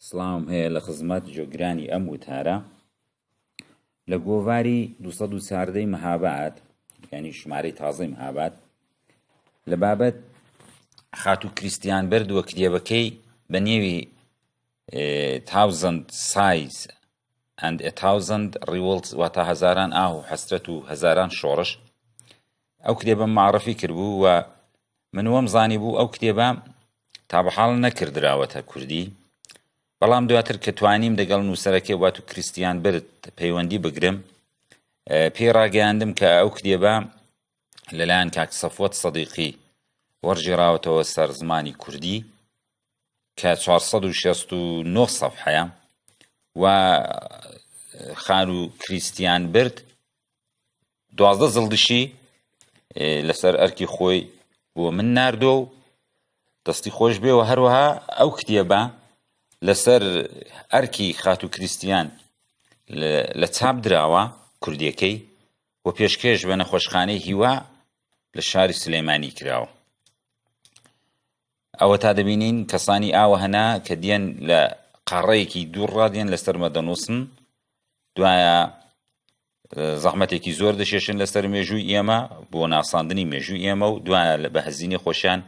سڵاوم هەیە لە خزمەت جۆگرانی ئەم وتارە لە گۆڤاری 214 ی مەهاباد یعنی ژمارەی تازەی مەهاباد لە بابەت خاتوو کریستیان برد وە کتێبەکەی بە نێوی Thousand Sighs and a Thousand Revolts واتە هەزاران ئاه و حەسرەت و هەزاران شۆڕش ئەو کتێبەم معرفی کردبوو و من وەم زانی بوو ئەو کتێبە تا بە حاڵ نەکردراوەتە کوردی بەڵام دواتر کە توانیم دەگەڵ نووسەرەکەی وات و کریستیان برد پەیوەندی بگرم پێی ڕاگەیاندم کە ئەو کتێبە لەلایەن کاک سەفوەت سەدیقی وەرگێڕاوەتەوە سەر زمانی کوردی کە 469 سەفحەیە و خان و کریستیان برد 12 زڵدشی لەسەر ئەرکی خۆی بۆ من ناردۆ و دەستی خۆش بێ و هەروەها ئەو کتێبە لەسەر ئەرکی خاتوو کریستیان لە چاپ دراوە کوردیەکەی و پێشکێش بە نەخۆشخانەی هیوا لە شاری سلێمانی کراوە. ئەوەتا دەبینین کەسانی ئاوە هەنا کە دێن لە قاڕەیەکی دوور ڕادێن لەسەرمە دەنووسن دوایە زەحمەتێکی زۆر دەشێشن لەسەر مێژووی ئێمە بۆ ناساندنی مێژووی ئێمە و دوایە لە بەهزینی خۆشیان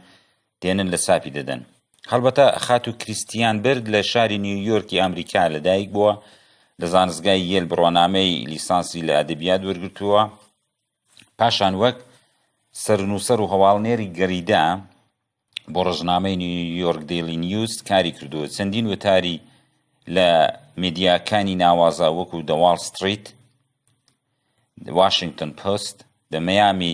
دێنن لە چاپی دەدەن. هەڵبەتە خاتوو کریستیان برد لە شاری نیویۆرکی ئەمریکا لەدایک بووە، لە زانستگای یێل بڕوانامەی لیسانسی لە ئەدەبیات وەرگرتووە، پاشان وەک سەرنووسەر و هەواڵنێری گەریدە بۆ ڕۆژنامەی نیویۆرک دەیلی نیوز کاری کردووە، چەندین وتاری لە میدیاکانی ناوازە وەکو دە واڵ ستریت، واشنگتن پۆست، دە میامی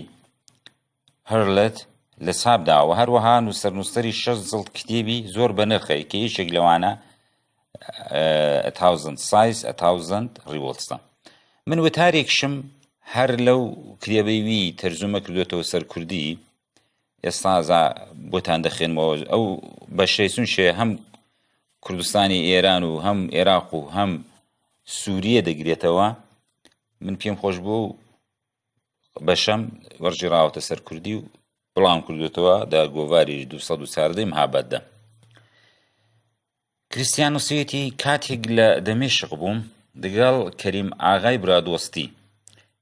هەرلت لە چاپ داوە، هەروەها نووسەرنووسەری شەش جڵد کتێبی زۆر بەنرخە کە یەکێک لەوانە A Thousand Sighs, A Thousand Revolts ە. من وتارێکشم هەر لەو کتێبەی وی تەرجومە کردوێتەوە سەر کوردی ئێستا بۆتان دەخێنمەوە ئەو بەشەی سونشێ هەم کوردستانی ئێران و هەم عێراق و هەم سووریە دەگرێتەوە من پێم خۆش بوو بەشەم وەرگێڕاوەتە سەر کوردی و بڵاوم کردوێتەوە دە گۆڤاری 214 مهاباددا. کریستیان نووسیویەتی کاتێک لە دەمێشق بووم دەگەڵ کەریم ئاغای برادۆستی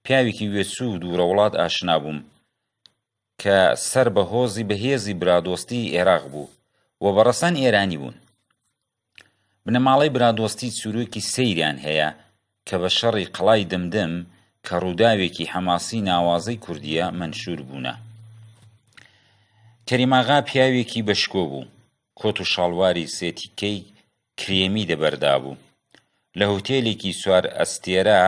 پیاوێکی وێچوو و دوورە وڵات ئاشنا بووم کە سەر بە هۆزی بەهێزی برادۆستی ئێراق بوو و بە ڕەسەن ئێرانی بوون. بنەماڵەی برادۆستی چیرۆکی سەیریان هەیە کە بە شەڕی قەڵای دمدم کە ڕووداوێکی حەماسی ناوازەی کوردییە مەنشوور بوونە. کەریم ئاغا پیاوێکی بە شکۆ بوو، کۆت و شاڵواری سێتیکەی کرێمی دەبەردا بوو. لە هوتێلێکی سوار ئەستێرە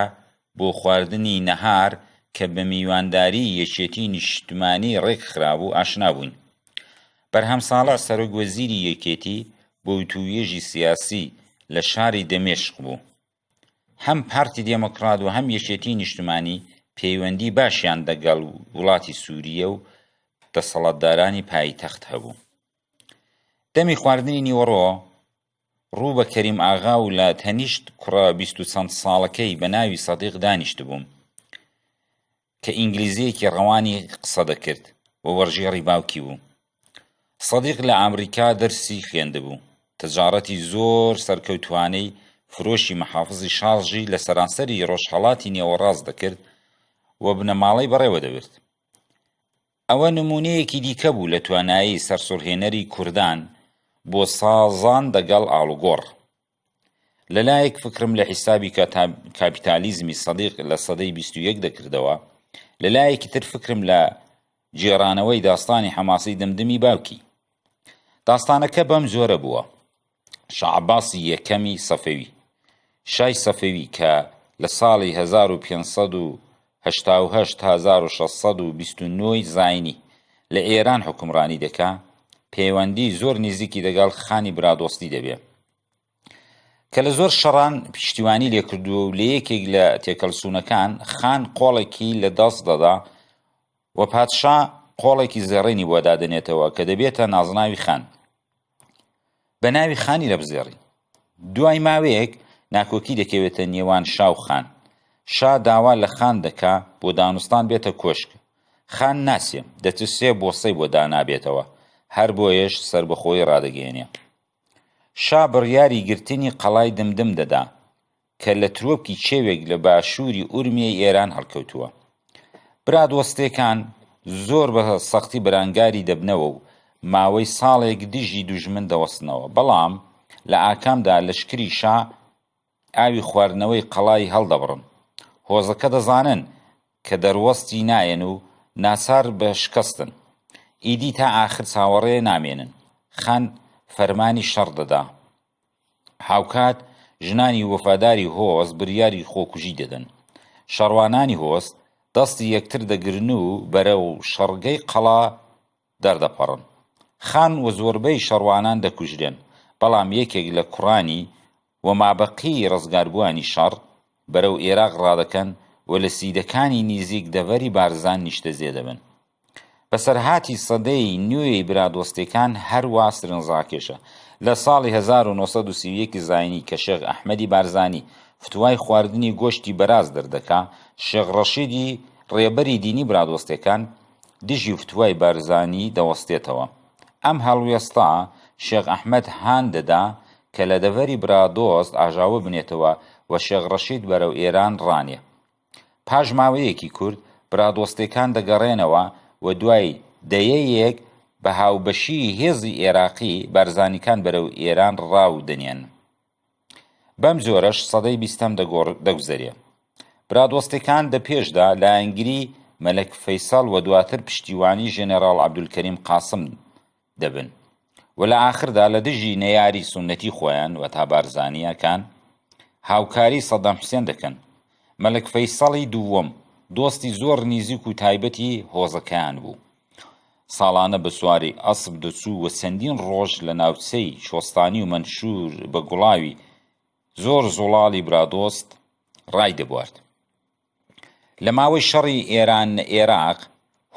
بۆ خواردنی نەهار کە بە میوانداریی یەکێتی نیشتمانی ڕێک خرابوو ئاشنا بووین. بەرهەم ساڵح سەرۆک وەزیری یەکێتی بۆ وتووێژی سیاسی لە شاری دەمێشق بوو. هەم پارتی دێمۆکڕات و هەم یەکێتی نیشتمانی پەیوەندی باشیان دەگەڵ وڵاتی سووریە و دەسەڵاتدارانی پایتەخت هەبوو. دەمی خواردنی نیوەڕۆ ڕوو بە کەریم ئاغا و لە تەنیشت کوڕە 20 و چەند ساڵەکەی بە ناوی سەدیق دانیشتبووم کە ئینگلیزییەکی ڕەوانی قسە دەکرد و وەرگێڕی باوکی بوو. سەدیق لە ئامریکا دەرسی خوێندبوو، تەجاڕەتی زۆر سەرکەوتووانەی فرۆشی مەحافزی شاژی لە سەرانسەری ڕۆژهەڵاتی نێوەڕاست دەکرد و بنەماڵەی بەڕێوە دەبرد. ئەوە نموونەیەکی دیکە بوو لە توانایی سەرسوڕهێنەری کوردان بۆ سازان دەگەڵ ئاڵوگۆڕ. لە لایەک فکرم لە حیسابی کاپیتالیزمی سەدیق لە سەدەی 21 دەکردەوە، لە لایەکی تر فکرم لە گێڕانەوەی داستانی حەماسی دمدمی باوکی. داستانەکە بەم جۆرە بووە. شا عەباسی یەکەمی سەفەوی، شای سەفەوی کە لە ساڵی 1588 تا 1629 زاینی لە ئێران حوکمڕانی دەکا، پەیوەندی زۆر نیزیکی دەگەڵ خانی برادۆستی دەبێ کە لە زۆر شەڕان پشتیوانی لێکردووە و لە یەکێک لە تێکەڵچوونەکان خان قۆڵێکی لە دەست دەدا و پادشا قۆڵێکی زێڕینی بۆ دادەنێتەوە کە دەبێتە نازناوی خان. بە ناوی خانی لەپزێڕین. دوای ماوەیەک ناکۆکی دەکەوێتە نێوان شا و خان. شا داوا لە خان دەکا بۆ دانوستان بێتە کۆشک. خان ناچێ، دەترسێ بۆسەی بۆ دانابێتەوە، هەر بۆیەش سەربەخۆیی ڕادەگەیەنێ. شا بڕیاری گرتنی قەڵای دمدم دەدا کە لە ترۆپکی کێوێک لە باشووری ئورمیەی ئێران هەڵکەوتووە. برادۆستێکان زۆر بە سەختی بەرانگاری دەبنەوە و ماوەی ساڵێک دژی دوژمن دەوەستنەوە، بەڵام لە ئاکامدا لەشکری شا ئاوی خواردنەوەی قەڵای هەڵدەبڕن. هۆزەکە دەزانن کە دەروەستی نایەن و ناچار بە شکەستن. ئیدی تا ئاخر چاوەڕێ نامێنن. خان فەرمانی شەڕ دەدا. هاوکات ژنانی وەفاداری هۆز بریاری خۆکوژی دەدەن. شەڕوانانی هۆز دەستی یەکتر دەگرن و بەرەو شەڕگەی قەڵا دەردەپەڕن. خان و زۆربەی شەڕوانان دەکوژرێن، بەڵام یەکێک لە کوڕانی و مابەقیی ڕزگاربووانی شەڕ، بەرەو ئێراق ڕادەکەن و لە سیدەکانی نیزیک دەڤەری بارزان نیشتەجێ دەبن. بەسەرهاتی سەدەی نوێی برادۆستێکان هەروا سرنجڕاکێشە. لە ساڵی 1931 زاینی کە شێخ ئەحمەدی بارزانی فتوای خواردنی گۆشتی بەراز دەردەکا، شێخ ڕەشیدی ڕێبەری دینی برادۆستێکان دژی فتوای بارزانی دەوەستێتەوە. ئەم هەڵوێستە شێخ ئەحمەد هان دەدا کە لە دەڤەری برادۆست ئاژاوە بنێتەوە و شێخ ڕەشید بەرەو ئێران ڕانێ. پاش ماوەیەکی کورت برادۆستێکان دەگەڕێنەوە و دوای دەیەیەک بە هاوبەشیی هێزی ئێراقی بارزانیکان بەرەو ئێران ڕاو دەنێن. بەم جۆرەش سەدەی بیستەم دەگوزەرێ. برادۆستێکان دە پێشدا لایەنگری مەلەک فەیسەڵ و دواتر پشتیوانی ژێنێڕاڵ عەبدولکەریم قاسم دەبن و لە ئاخردا لە دژی نەیاری سوننەتی خۆیان وەتا بارزانییەکان هاوکاری سەدام حوسێن دەکەن. مەلەک فەیسەڵی دووەم دۆستی زۆر نیزیک و تایبەتی هۆزەکەیان بوو. ساڵانە بە سواری ئەسپ دەچوو و چەندین ڕۆژ لە ناوچەی چۆستانی و مەنشوور بە گوڵاوی زۆر زوڵاڵی برادۆست ڕایدەبوارد. لە ماوەی شەڕی ئێران ئێراق،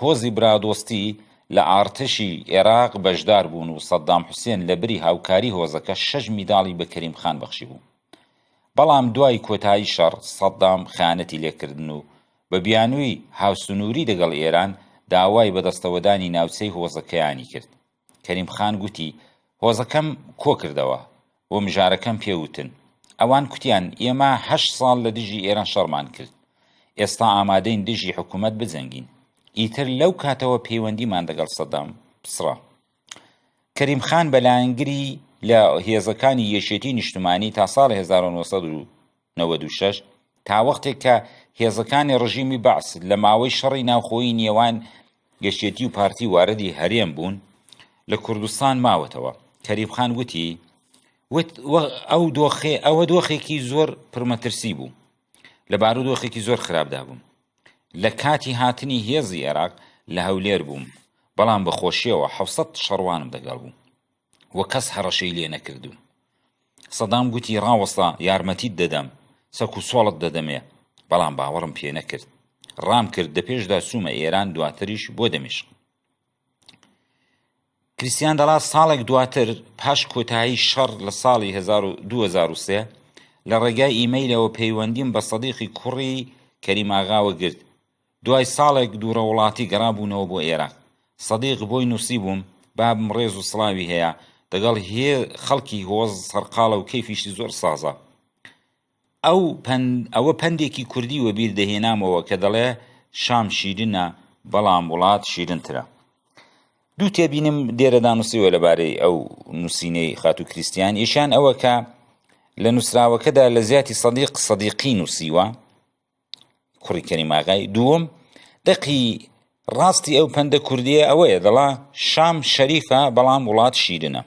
هۆزی برادۆستی لە ئاڕتەشی ئێراق بەشدار بوون و سەدام حوسێن لە بری هاوکاری هۆزەکە شەش میداڵی بە کەریم خان بەخشیبوو. بەڵام دوای کۆتایی شەڕ سەدام خیانەتی لێکردن و بە بیانووی هاوسنووری دەگەڵ ئێران داوای بەدەستەوەدانی ناوچەی هۆزەکەیانی کرد. کەریم خان گوتی، هۆزەکەم کۆکردەوە و مژارەکەم پێ وتن. ئەوان کوتیان ئێمە هەشت ساڵ لە دژی ئێران شەڕمان کرد. ئێستا ئامادەین دژی حکوومەت بجەنگین. ئیتر لەو کاتەوە پەیوەندیمان دەگەڵ سەدام پچڕا. کەریم خان بە لایەنگری لە هێزەکانی یەکێتی نیشتمانی تا ساڵی 1996 تا وەختێک کە هێزەکانی ڕژیمی بەعس لە ماوەی شەڕی ناوخۆیی نێوان یەکێتی و پارتی واردی هەرێم بوون لە کوردستان ماوەتەوە. کەریم خان وتی، ئەو دۆخێ ئەوە دۆخێکی زۆر پرمەترسی بوو. لە بارودۆخێکی زۆر خراپدا بووم. لە کاتی هاتنی هێزی ئێراق لە هەولێر بووم، بەڵام بە خۆشیەوە 700 شەڕوانم دەگەڵ بوو و کەس هەڕەشەی لێ نەکردووم. سەدام گوتی ڕاوەستە یارمەتیت دەدەم، چەک و چۆڵت دەدەمێ، بەڵام باوەڕم پێ نەکرد. ڕام کرد دەپێشدا چوومە ئێران دواتریش بۆ دەمیشق. کریستیان دەڵا ساڵێک دواتر پاش کۆتایی شەڕ لە ساڵی 2003 لە ڕێگای ئیمەیلەوە پەیوەندیم بە سەدیقی کوڕی کەریم ئاغاوە گرت. دوای ساڵێک دوورەوڵاتی گەڕابوونەوە بۆ ئێراق. سەدیق بۆی نووسیبووم بابم ڕێز و سڵاوی هەیە، دەگەڵ هێ خەڵکی هۆز سەرقاڵە و کەیفیشی زۆر سازە. ئەو پەند ئەوە پەندێکی کوردی وەبیر دەهێنامەوە کە دەڵێ شام شیرنە بەڵام وڵات شیرنترە. دوو تێبینیم لێرەدا نووسیوە لەبارەی ئەو نووسینەی خاتوو کریستیان، یەکیان ئەوە کە لە نووسراوەکەدا لە زیاتی سەدیق سەدیقی نووسیوە، کوڕی کەریم ئاغای. دووەم دەقی ڕاستی ئەو پەندە کوردیە ئەوەیە دەڵا شام شەریفە بەڵام وڵات شیرنە.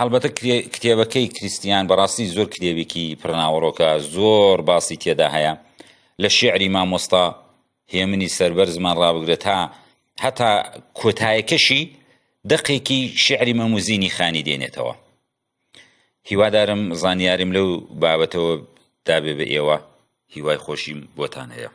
هەڵبەتە کتێبەکەی کریستیان بەڕاستی زۆر کتێبێکی پڕناوەڕۆکە، زۆر باسی تێدا هەیە لە شیعری مامۆستا هێمنی سەربەرزمان ڕابگرە تا هەتا کۆتایەکەشی دەقێکی شیعری مەموزینی خانی دێنێتەوە. هیوادارم زانیاریم لەو بابەتەوە دابێ بە ئێوە، هیوای خۆشیم بۆتان هەیە.